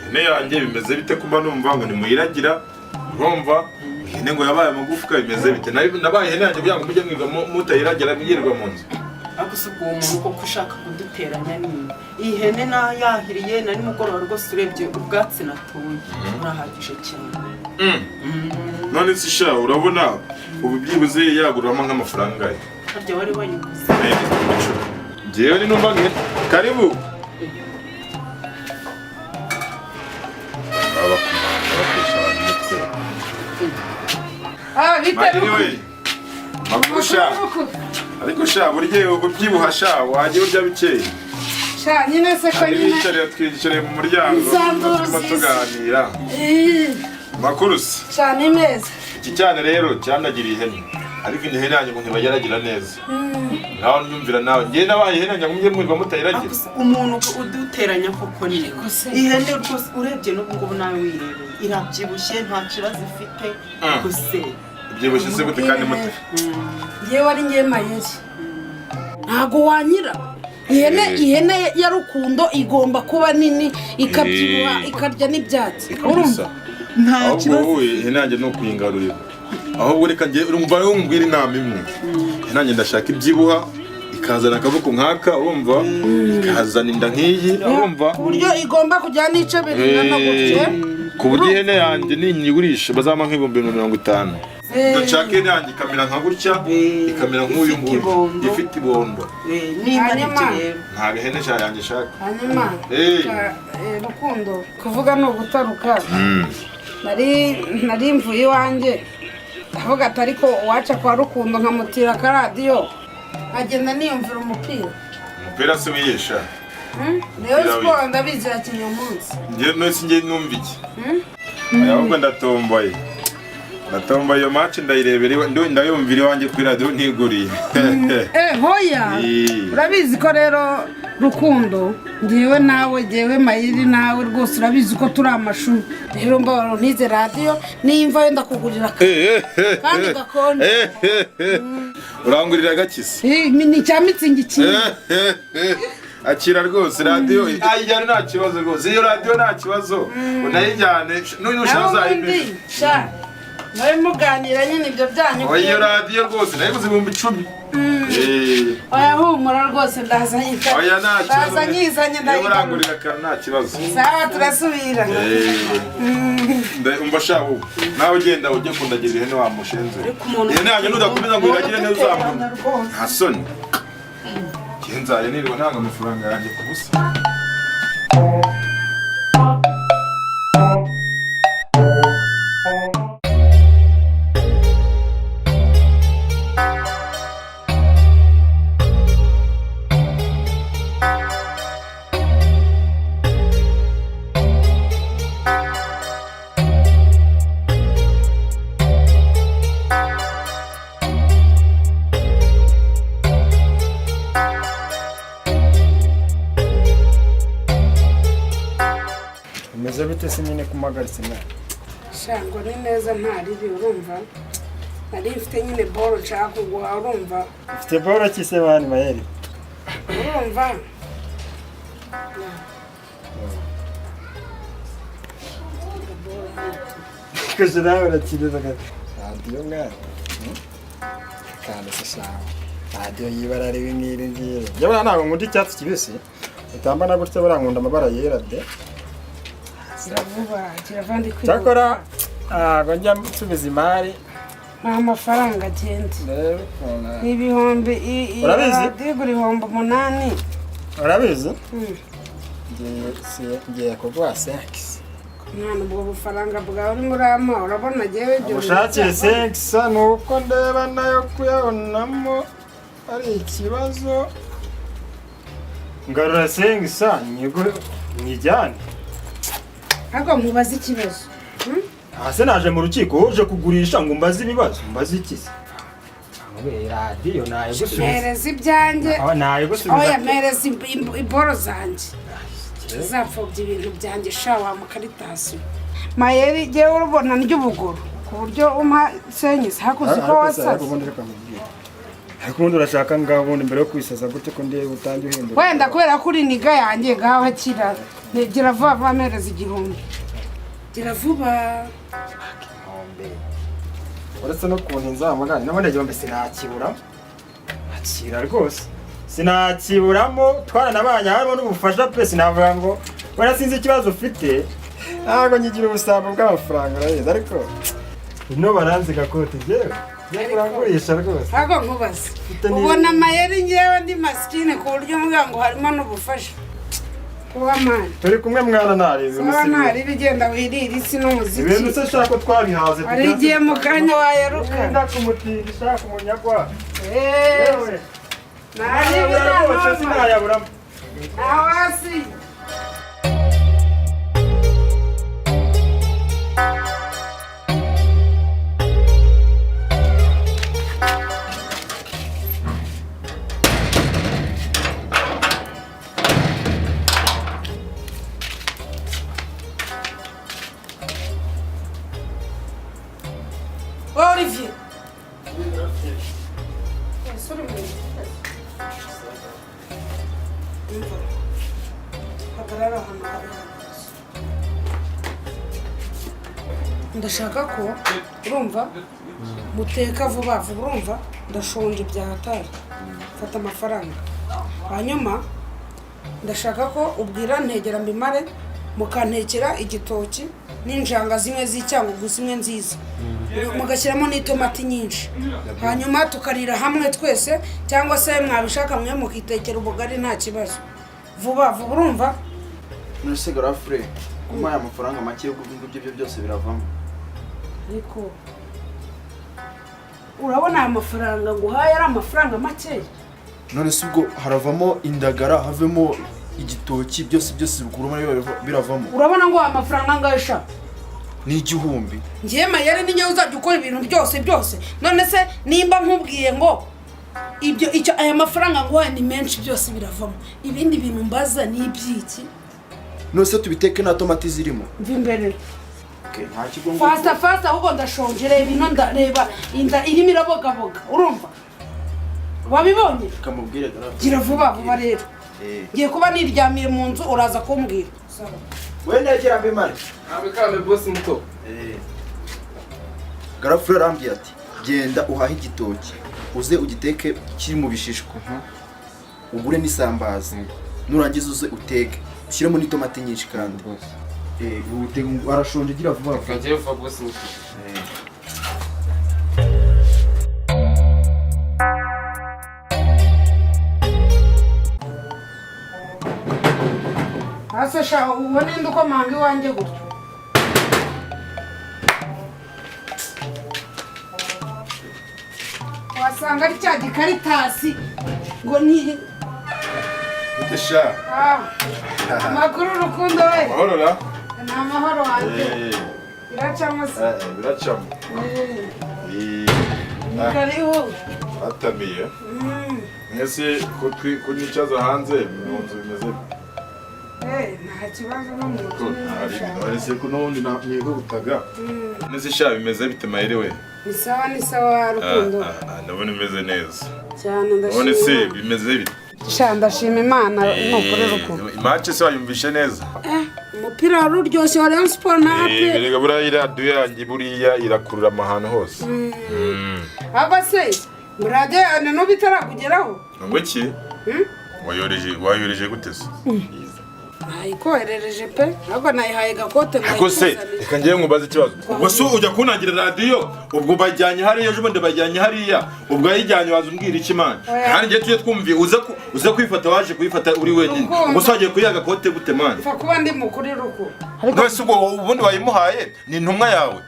Ihene yanjye bimeze bite kuba numva ngo nimuyiragira? Urumva ihene ngo yabaye amagufwa, bimeze bite? Nabaye ihene yanjye kugira ngo mujye mwiga mutayiragira, mwirirwa mu nzu. Ariko si ubwo uwo muntu koko ushaka kuduteranya nini? Iyi hene nayahiriye na nimugoroba rwose, urebye ubwatsi natuye burahagije cyane. None se sha, urabona ubu byibuze yaguramo nk'amafaranga ye? Harya wari wayiguze? Njyewe ni numva nk'ihene. Karibu. Baba bakumanga bakoresha abantu umutwe. Ah, bite? Magiri we, makuru sha? Ariko sha, burya ubyibuha sha, wajya urya bikeya. Sha nyine se ko Hari nyine bicariye, twicariye mu muryango. Nsanzura. Turimo Uzizi. tuganira. Ih, Makuru se? Sha, ni meza. Iki cyane rero cyanagiriye ihene, ariko ihene yanjye ngo ntibayaragira neza. Nawe nyumvira nawe, njye nabaye ihene yanjye ngo mujye mwirwa mutayiragira. Ariko se umuntu uduteranya koko ni se. Ihene rwose urebye n'ubu ngubu nawe wirebeye, irabyibushye, nta kibazo ifite gusa. Ibyibushye se gute kandi mute? Ngewe ari ngewe Mayeri, ntago wanyira ihene. Ihene ya Rukundo igomba kuba nini, ikabyibuha, ikarya n'ibyatsi, urumva? Nta Ahubwo kibazo. wowe ihene yanjye ni ukuyingarurira. Ahubwo reka njye, urumva umbwira inama imwe. Ihene yanjye ndashaka ibyibuha, ikazana akaboko nk'aka, urumva, ikazana inda nk'iyi, urumva? Ku buryo igomba kujya n'ice bingana gutya. Ku buryo ihene yanjye ninyigurisha bazampa nk'50,000. Ndashaka ihene yanjye ikamera nka gutya, ikamera nk'uyu Ifite nguyu. ibondo. Ifite ibondo. Nimba ari ibyo Hanyuma. rero. Ntabwo ihene sha yanjye ishaka. Hanyuma Rukundo, kuvuga ni ugutaruka. Nari mvuye iwanjye, ndavuga ati ariko uwaca kwa Rukundo nkamutira akaradiyo nkagenda niyumvira umupira. Umupira se wiyesha? Rayon Sport ndabizi yakinnye umunsi. Njye nose njye numva iki? Aya, ahubwo ndatomboye, ndatomboye. Iyo match ndayirebera ndayumvira iwanjye kuri radiyo ntiguriye. Eh, hoya. Urabizi ko rero Rukundo, ngewe nawe, ngewe Mayiri nawe rwose urabizi ko turi amashuri. Rero mbabaro ntize radiyo, nimva wenda kugurira kandi gakonje. Urangurira agakisi? Eh, ni icya Mützig kimwe. Akira rwose, radiyo ayijyane, nta kibazo rwose. Iyo radiyo nta kibazo, unayijyane n'ushaka Naho ubundi uzayimenya. sha, nawe muganira nyine ibyo byanyu. Oya, iyo radiyo rwose nayiguze 10,000. Oya, humura rwose, ndaza nyizanye. Oya, nta kibazo. Ndaza nyizanye. Niba Ndayigarura. urangurira akantu, nta kibazo. Sawa, turasubira. Umva sha, wowe nawe ugenda ujye kundagira ihene wa mushenzi. Ariko umuntu Ihene yanjye nudakomeza ngo uyiragire neza uzambona. uduteranya rwose. Nta soni, njye nzajya nirirwa ntanga amafaranga yanjye ku busa. Bimeze bite se nyine kumagaritse mwana? Shango, ni neza, nta ribi. Urumva nari mfite nyine boro nshaka kuguha, urumva? Ufite boro ki se mani Mayeri? Urumva. Kuko nawe urakinira radiyo mwana. Kandi se shawe, radiyo y'ibara ribi nk'iri ngiri? Njye buriya ntabwo nkunda icyatsi kibisi utambana gutya, buriya nkunda amabara yera de. Kiravuba kirava, ndi kwihuta. Cyakora ntabwo njya nsubiza imari. Nta mafaranga agenda. Ndebe ukuntu Ni ibihumbi Urabizi? Radiyo igura 8,000. Urabizi, ngiye kuguha senkisi. Mwana, ubwo bufaranga bwawe urimo urampa, urabona jyewe ibyo Ubushakire bintu. senkisa ni uko ndeba nayo kuyabonamo ari ikibazo. Ngarura senkisa nyigo nyijyane. Ariko nkubaze ikibazo. Hasi naje mu rukiko uje kugurisha ngo mbaze ibibazo? Mbaze iki se? Nkubwiye radiyo nayigusubiza. Mpereza ibyanjye. Aho nayigusubiza. Oya, mpereza iboro zanjye, zapfobya ibintu byanjye sha wa mukaritasi. Mayeri, jyewe urubona ry'ubugoro ku buryo umpa senyisi hakuze ko Ariko se, ariko wasaze. ubundi reka nkubwire, ariko ubundi urashaka ngaho ubundi mbere yo kwisaza gute ko ndeba utange uhindura? Wenda kubera ko uri niga yanjye, ngaho akira, gira vuba vuba, mpereza 1000, gira vuba. Igihumbi, uretse n'ukuntu nzamugana n'ubundi 1000 sinakibura, akira rwose sinakiburamo. Twaranabanye harimo n'ubufasha pe, sinavuga ngo wenda sinzi ikibazo ufite, ntabwo nyigira ubusambo bw'amafaranga urabizi, ariko ino baranzi gakote njyewe njyewe urangurisha rwose. Ntabwo nkubaze. Ufite Ubona amayeri, ngewe ndi masikine ku buryo mvuga ngo harimo n'ubufasha kuba mani. Turi kumwe mwana, ntareba. Kuba ntari bigenda wirira isi n'umuziki. Ibintu se shaka ko twabihaze. Hari igihe mu kanya wayaruka. Wenda kumutindi shaka umunyagwa. Eee, ntari Rwose binanoma. sinayaburamo. Aho hasi. Olivier. Ese uri mu Imva. Hagarara hano hari hahagaze. Ndashaka ko urumva muteka vuba vuba, urumva ndashonje bya hatari. Fata amafaranga, hanyuma ndashaka ko ubwira ntegera mbimare mukantekera igitoki n'injanga zimwe z'icyangugu zimwe nziza, mugashyiramo n'itomati nyinshi, hanyuma tukarira hamwe twese, cyangwa se mwabishaka mwe mukitekera ubugari nta kibazo. Vuba vuba, urumva? None se garafure, kumpaye amafaranga make yo kuvuga ibyo byose biravamo? Ariko urabona aya mafaranga nguhaye ari amafaranga makeya? None se ubwo haravamo indagara, havemo igitoki, byose byose bikuramo biravamo? Urabona ngo aya mafaranga angahe sha? Ni 1000. Ngiye mayeri ni njyewe uzajya ukora ibintu byose byose. None se nimba nkubwiye ngo ibyo icyo aya mafaranga nguhaye ni menshi, byose biravamo, ibindi bintu mbaza ni iby'iki? None se tubiteke nta tomati zirimo? Mva imbere. Okay, nta kigo ngo Faster faster, ahubwo ndashonje. Reba ino nda, reba inda irimo irabogaboga, urumva wabibonye? Kamubwire garafure. Gira vuba vuba rero. Ngiye kuba niryamiye mu nzu, uraza kumbwira. Wenda egera mbimare. Kame kame bosi muto. Garafure arambwiye ati genda uhahe igitoki uze ugiteke kiri mu bishishwa, ugure n'isambaza, nurangiza uze uteke ushyiremo n'itomati nyinshi kandi uteke, arashonje, gira vuba vuba. Kagiye vuba bosi muto. Hasi sha, ubu ninde ukomanga iwanjye gutyo? Wasanga ari cya gikaritasi ngo ni Bite sha? Ah, amakuru Rukundo we? Mahoro ra? Ni amahoro wanjye. Biracamo se? Biracamo. Ni karibu. Atamiye. Mwese ko kunicaza hanze, mu nzu bimeze bite? Nta kibazo, no mu Ko nzu ntari neza. ibintu se ko n'ubundi nihutaga. Nese sha bimeze bite mayere we? Ni sawa, ni sawa Rukundo. Ndabona imeze neza. Cyane. None se Ndashima. bimeze bite? Sha ndashima Imana ni ukuri Rukundo. Imace se wayumvishe neza? Umupira wari uryoshye wa Rayon Sport na APR. Erega buriya iradiyo yanjye buriya irakurura amahano hose. Aba se radiyo yawe na n'ubu itarakugeraho? Ngo iki? Wayoreje gute se? Nayikoherereje pe, ahubwo nayihaye gakote ngo Ariko se ayikuzanire. reka ngewe nkubaze ikibazo. Ubwo se ujya kunangira radiyo, ubwo bajyanye hariya, ejo bundi bajyanye hariya, ubwo yayijyanye waza umbwira iki man? Oya. Kandi ngewe tujye twumviye uze kwifata, waje kuyifata uri wenyine. Rukundo. Ubwo se wagiye kuyiha agakote gute man? Pfa kuba ndi mukuri Ruku. None se ubwo ubundi wayimuhaye ni intumwa yawe?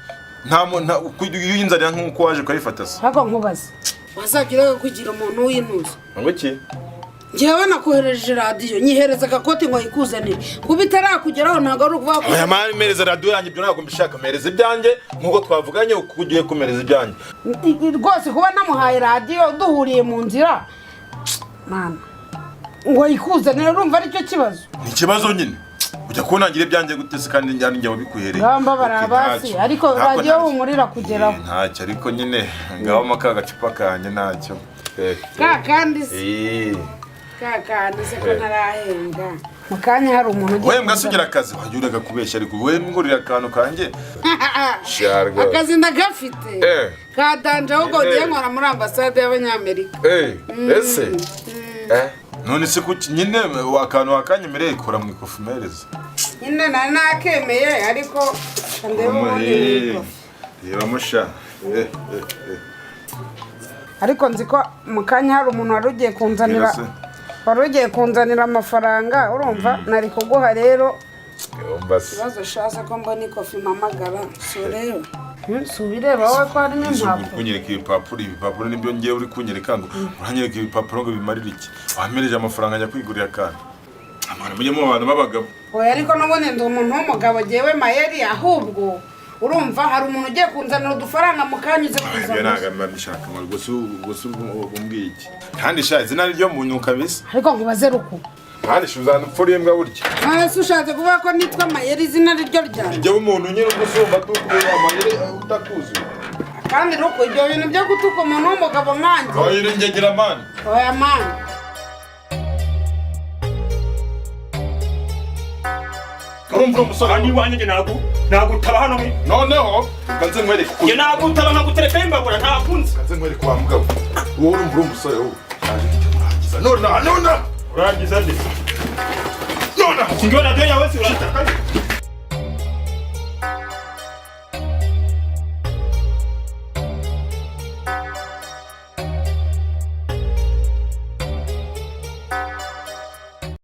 Nta uyinzanira nk'uko waje ukayifata se? Ahubwo nkubaze, wazagira kugira umuntu w'intuza. Ngo iki? Njyewe nakohereje radiyo, nyihereza agakoti ngo ayikuzanire. Kuba itarakugeraho ntabwo ari ukuvuga ko Oya mani, mpereza radiyo yanjye, ibyo ntabwo mbishaka. Mpereza ibyanjye nk'uko twavuganye, uko ugiye kumereza ibyanjye. Rwose kuba namuhaye radiyo duhuriye mu nzira, mana, ngo ayikuzanire, urumva aricyo kibazo? Ni ikibazo nyine. Ujya kunangira ibyanjye gute se kandi njyana njya wabikuhereye? Ngamba Okay, barabasi ntacyo. ariko Ntako radiyo ntacyo. humurira kugeraho. Ntacyo, ariko nyine ngabamo ka gacupa kanjye, ntacyo. Ka kandi se? Ka kandi se ko ntarahembwa? Mu kanya hari umuntu ugiye We mbwa se, ugira akazi wajya ureka kubeshya, ariko we ngurira akantu kanjye. Sha rwose. Akazi ndagafite kadanje, ahubwo ugiye nkora muri ambasade y'Abanyamerika. Ese none se kuki nyine akantu wakanyemereye, kora mu ikofi umereze. Nyine nari nakemeye, ariko ndebe ubundi mu ikofi. Rebamo sha. Ariko nzi ko mu kanya hari umuntu wari ugiye kunzanira Bwira se. wari ugiye kunzanira amafaranga, urumva nari kuguha rero. Yumva se. Ikibazo shasa ko mbona ikofi mpamagara, si ureba? Si ubireba wowe ko harimo Ese uri impapuro? kunyereka ibipapuro, ibipapuro nibyo ngewe uri kunyereka, ngo uranyereka ibipapuro ngo bimarire iki? Wampereje amafaranga njya kwigurira akantu. Amara mujye mu bantu b'abagabo. Oya, ariko n'ubundi ndi umuntu w'umugabo jyewe Mayeri. Ahubwo urumva hari umuntu ugiye kunzanira udufaranga mu kanya, uze Ibyo kuzana. ntabwo mba mbishaka ngo gusa gusa umbwiye iki? Kandi sha, izina ryo muntu kabisa. Ariko nkubaze, Ruku. Kandi sha, uzanupfa uri imbwa burya. None se ushatse kuvuga ko nitwa Mayeri izina ryo ryanjye? Njyewe umuntu nyine ubwo usumba tukubera amayeri utakuzi. Kandi Ruku, ibyo bintu byo gutuka umuntu w'umugabo nkanjye. Oya, ngegera mani. Oya mani. Urumva uri umusore. Hano iwanjye njye nagutaba hano. Noneho kanze nkwereke uko Njye nagutaba nkaguterekaho imbabura, ntakunze. Kanze nkwereke wa mugabo wowe. Urumva uri umusore wowe, naje kurangiza nonaha, nonaha. Urangiza nde? Nonaha. Singiwe radiyo yawe si urataka.